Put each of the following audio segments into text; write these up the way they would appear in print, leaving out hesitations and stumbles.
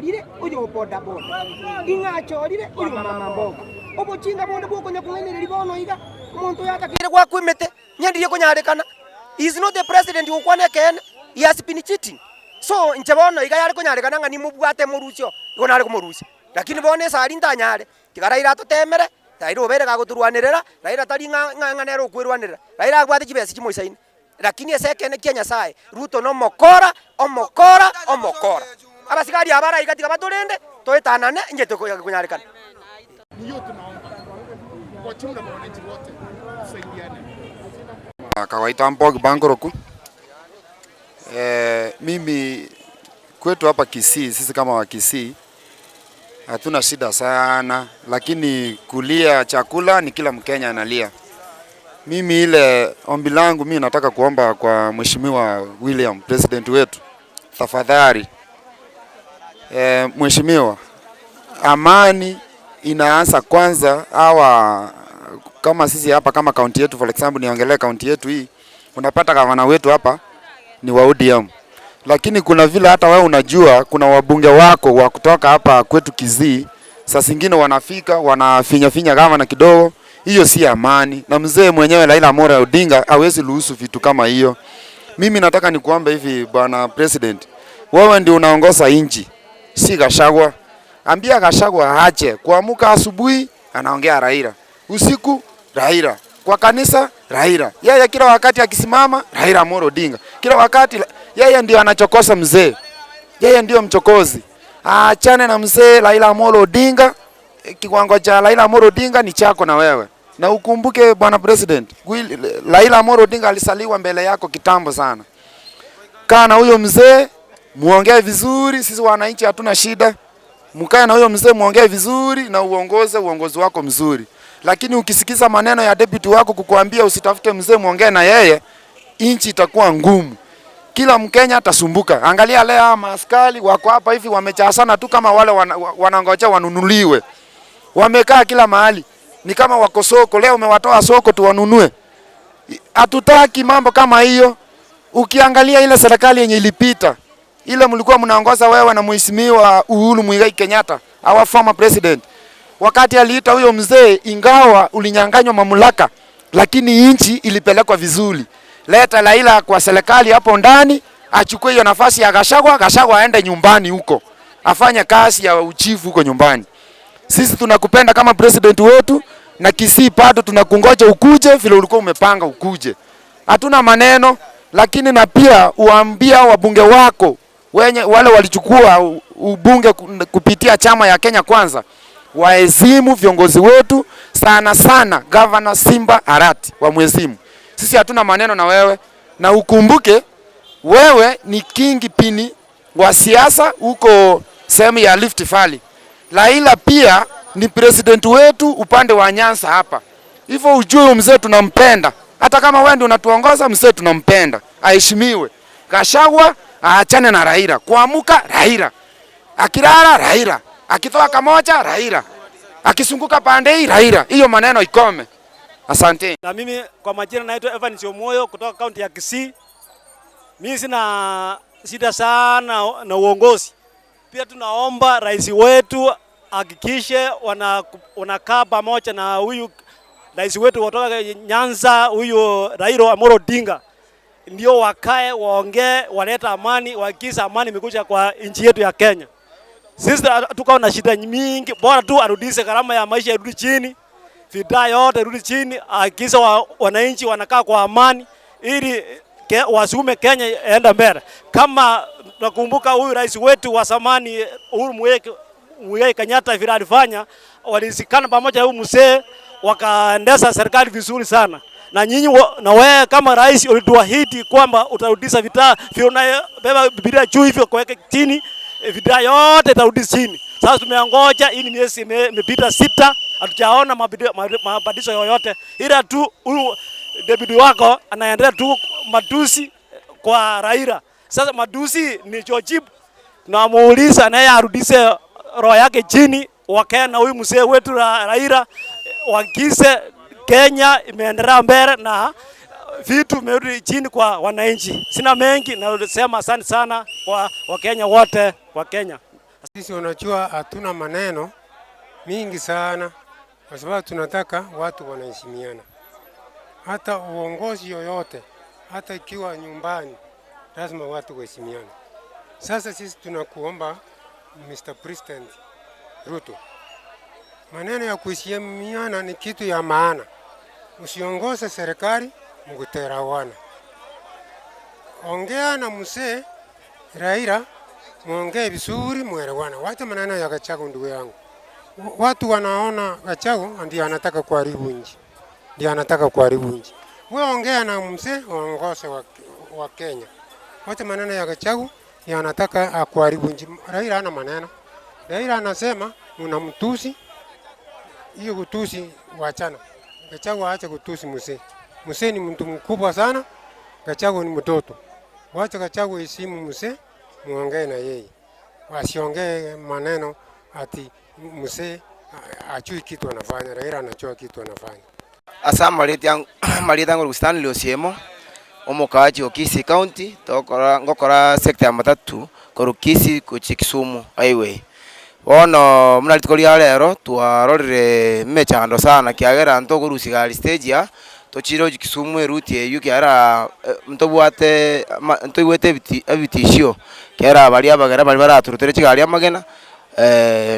Rire oyo boda boda, ing'achorire oyo mama mboga, obochinga bonde bwokonya kong'ainereria bono iga, omonto oyo atakeire goakwa emete, nyendirie konyarekana. He is not the president gokwana ekeene, he has been cheating. So inche bono iga yare konyarekana ng'a nimobwate morusie oo, igo nare komorusia. Lakini bono esari ntanyare, tiga Raila atotemere, Raila obeire gagotorwanerera, Raila tari ng'a ng'a ng'a nere okwerwanerera, Raila abwate chibesa chimoisaine. Lakini ase ekeene kia Nyasae, Ruto nomokora, omokora, omokora. Abasigari aba araiga tiga batorende, toetanane, inche tokonyarekana. Niyo tunaomba kwa jumla kwa wananchi wote tusaidiane. Kawaita Mbogi Bangoroku. Mimi kwetu hapa Kisii, sisi kama wa Kisii hatuna shida sana, lakini kulia chakula ni kila Mkenya analia. Mimi ile ombi langu mimi nataka kuomba kwa Mheshimiwa William president wetu, tafadhali Mheshimiwa, amani inaanza kwanza hawa kama sisi hapa kama kaunti yetu, for example niongelee kaunti yetu hii, unapata gavana wetu hapa ni wa ODM, lakini kuna vile hata wewe unajua kuna wabunge wako wa kutoka hapa kwetu Kisii, saa zingine wanafika wanafinya finya gavana kidogo. Hiyo si amani, na mzee mwenyewe Raila Amolo Odinga hawezi ruhusu vitu kama hiyo. Mimi nataka nikuombe hivi, bwana president, wewe ndio unaongoza nchi, si Gachagua. Ambia Gachagua aache kuamuka asubuhi anaongea Raila, usiku Raila, kwa kanisa Raila. Yeye kila wakati akisimama Raila Amolo Odinga, kila wakati yeye ndio anachokosa mzee, yeye ndio mchokozi. Aachane na mzee Raila Amolo Odinga. Kiwango cha Raila Amolo Odinga ni chako na wewe, na ukumbuke bwana president, Raila Amolo Odinga alisaliwa mbele yako kitambo sana. Kaa na huyo mzee muongee vizuri, sisi wananchi hatuna shida. Mkae na huyo mzee muongee vizuri na uongoze uongozi wako mzuri, lakini ukisikiza maneno ya deputy wako kukuambia usitafute mzee muongee na yeye, inchi itakuwa ngumu. Kila Mkenya atasumbuka. Angalia leo hawa maaskari wako hapa hivi wamechasana tu kama wale wanangojea wanunuliwe. Wamekaa kila mahali ni kama wako soko. Leo umewatoa soko tuwanunue. Hatutaki mambo kama hiyo. Ukiangalia ile serikali yenye ilipita, ile mlikuwa mnaongoza wewe na Mheshimiwa Uhuru Muigai Kenyatta, our former president, wakati aliita huyo mzee, ingawa ulinyang'anywa mamlaka, lakini nchi ilipelekwa vizuri. Leta Raila kwa serikali hapo ndani, achukue hiyo nafasi ya Gachagua, Gachagua aende nyumbani huko, afanye kazi ya uchifu huko nyumbani. Sisi tunakupenda kama president wetu, na Kisii bado tunakungoja ukuje vile ulikuwa umepanga ukuje. Hatuna maneno, lakini na pia uambia wabunge wako wenye wale walichukua ubunge kupitia chama ya Kenya Kwanza waheshimu viongozi wetu, sana sana Governor Simba Arati wamheshimu. Sisi hatuna maneno na wewe, na ukumbuke wewe ni kingpin wa siasa huko sehemu ya Rift Valley. Raila pia ni president wetu upande wa Nyanza hapa. Hivyo ujue mzee tunampenda. Hata kama wewe ndio unatuongoza, mzee tunampenda. Aheshimiwe. Gachagua aachane na Raila. Kuamuka Raila. Akilala Raila. Akitoa kamoja Raila. Akisunguka pande hii Raila. Hiyo maneno ikome. Asante. Na mimi kwa majina naitwa Evans Omoyo kutoka kaunti ya Kisii. Mimi sina shida sana na uongozi. Pia tunaomba rais wetu hakikishe wanakaa pamoja na huyu rais wetu kutoka Nyanza, huyu Raila Amolo Odinga, ndio wakae waongee, waleta amani, wahakikishe amani imekuja kwa nchi yetu ya Kenya. Sisi tuko na shida mingi, bora tu arudishe gharama ya maisha irudi chini, vita yote irudi chini, hakikisha wananchi wanakaa kwa amani ili wasukume Kenya enda mbele. Kama nakumbuka huyu rais wetu wa zamani Uhuru Muigai Kenyatta vile alifanya, walisikana pamoja huyu mzee wakaendesha serikali vizuri sana. Na nyinyi na wewe kama rais ulituahidi kwamba utarudisha vita vile beba Biblia juu hivyo kuweka chini, vita yote itarudi chini. Sasa tumeangoja hii ni miezi imepita 6, hatujaona mabadiliko yoyote. Ila tu huyu deputy wako anaendelea tu matusi kwa Raila. Sasa matusi ni George, tunamuuliza naye arudishe roho yake chini, wakae na huyu mzee wetu Raila, wagize Kenya imeendelea mbele na vitu vimerudi chini kwa wananchi. Sina mengi, nasema asante sana kwa Wakenya wote wa Kenya. Sisi unajua hatuna maneno mingi sana, kwa sababu tunataka watu wanaheshimiana. Hata uongozi yoyote, hata ikiwa nyumbani, lazima watu waheshimiane. Sasa sisi tunakuomba Mr. President Ruto, maneno ya kuheshimiana ni kitu ya maana. Usiongoze serikali mkuterawana. Ongea na mzee Raila, muongee vizuri, muelewana. Wacha maneno ya Gachagua, ndugu yangu. Watu wanaona Gachagua ndio anataka kuharibu nchi, ndio anataka kuharibu nchi. Wewe ongea na mzee, uongoze wa Kenya. Wacha maneno ya Gachagua, ndio anataka kuharibu nchi. Raila hana maneno. Raila anasema unamtusi, hiyo kutusi wachana. Gachagua aache kutusi mzee. Mzee ni mtu mkubwa sana, Gachagua ni mtoto. Wacha Gachagua heshimu mzee, muongee na yeye. Wasiongee maneno ati mzee ajui kitu anafanya. Raila anajua kitu anafanya. Asa marite yangu Stanley Osiemo omokaji o Kisii County tokora ngokora sector ya matatu koru Kisii kuchi Kisumu highway. Bono muna rituko ria rero twarorire mechando sana kiagera ntogorusia gari stage ya tochire Kisumu eruti eyu kiara ntobwate ntoigwete ebitishio kiara baria abagera bari baraturutere chigari amagena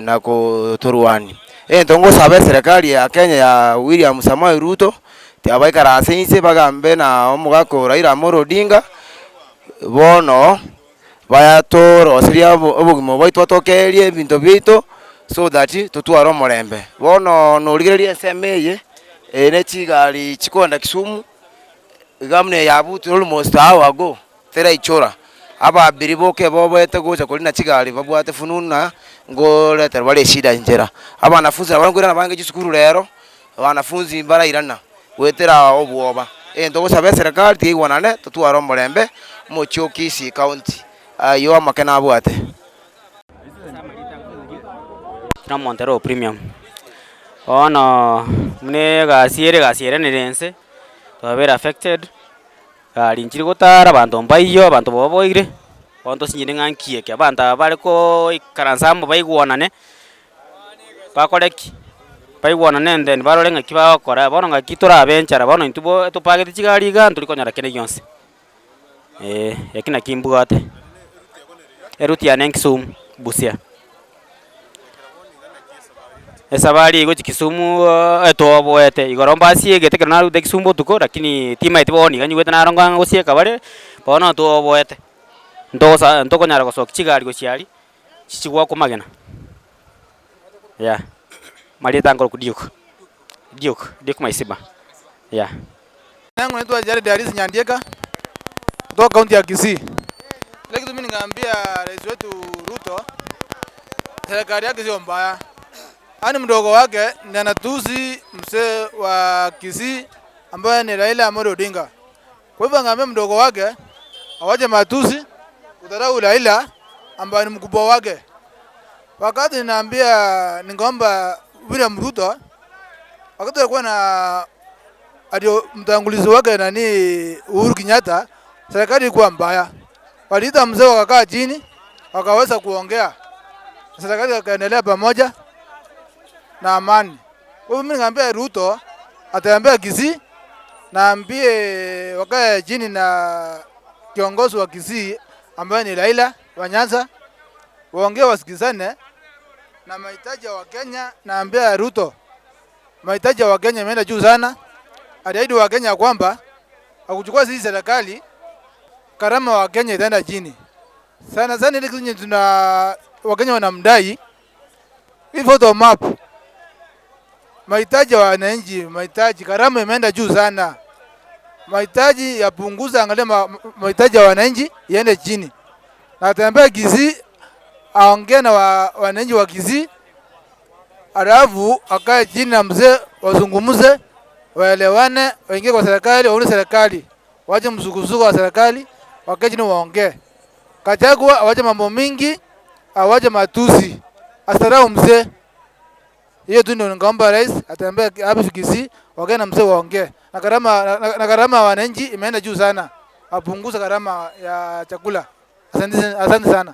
na kuturwani. Ntongosaba serikali ya Kenya ya William Samoei Ruto tiabaikara inse bagambe na omogaka Raila Amolo Odinga bono bayatoroseria obogima bwaito batokerie ebinto biaito so that totware omorembe. Bono norigereria ensemo eye ere chigari chikwenda Kisumu iga muna yabuture almost hour ago teraichora ababiri boke boboete gocha korina chigari babwate fununu ngoretera bare shida njera. Abanafunzi abankwirana bange chisukuru rero abanafunzi barairana gwetera obwoba. Ntogosaba eserikali tiigwanane totware omorembe omochie o Kisii County ayo amakene abwate. Na Montero Premium. Ono mune gasiere gasiere nirense twabera affected gari nchiri gotara abanto mbaiyo abanto boboire bono tosinyire ng'a nkieke abanto aba bare ko ikaransa amo baigwanane bakore ki baigwanane and then barore ng'aki bagokora bono ng'aki torabe enchara bono intwe bo topagete chigari iga ntorikonyora kende gionsi eki naki mbwate eruti yane Kisumu Busia. Esabari igochi Kisumu etoboete igoro mbasiegete ekero narute Kisumu botuko lakini timaeti bono iga nyigwete narongo ang'e gosieka bare bono toboete ntogosa ntokonyara gosokia chigari gochia aria chichigwakwa magena yeah. Marieta ngoro Duke Duke Duke Maisiba yeah. Yangu naitwa Jared Harris Nyandieka kutoka kaunti ya Kisii. Ile kitu mimi ningeambia rais wetu Ruto, serikali yake sio mbaya. Ani mdogo wake ndiye anatusi mzee wa Kisii ambaye ni Raila Amolo Odinga. Kwa hivyo angeambia mdogo wake awache matusi kudharau Raila ambaye ni mkubwa wake. Wakati ninaambia ningeomba William Ruto, wakati alikuwa na adio mtangulizi wake nani Uhuru Kenyatta, serikali ilikuwa mbaya. Waliita mzee wakakaa chini wakaweza kuongea, serikali ikaendelea pamoja na amani. Kwa hivyo mimi ningeambia Ruto ataambia Kisii na ambie wakae chini na kiongozi wa Kisii ambaye ni Raila wa Nyanza, waongee wasikizane na mahitaji ya Wakenya. Naambia Ruto mahitaji ya Wakenya imeenda juu sana. Aliahidi Wakenya kwamba akuchukua sisi serikali karama wa Kenya itaenda chini sana sana. Ile kitu tuna Wakenya wanamdai hii photo map, mahitaji ya wananchi, mahitaji karama imeenda juu sana, mahitaji ya punguza, angalia mahitaji ya wananchi iende chini. Na atembee Kisii aongee na wananchi wa Kisii, alafu akae chini na mzee wazungumze, waelewane, waingie kwa serikali, waone serikali, waache msukosuko wa serikali, wakae chini waongee. Gachagua awache mambo mingi, awache matusi, asarau mzee. Hiyo tu ndio ningeomba rais atembee hapa Kisii, wakae na mzee waongee. Na gharama ya wananchi imeenda juu sana, apunguze gharama ya chakula. Asante, asante sana.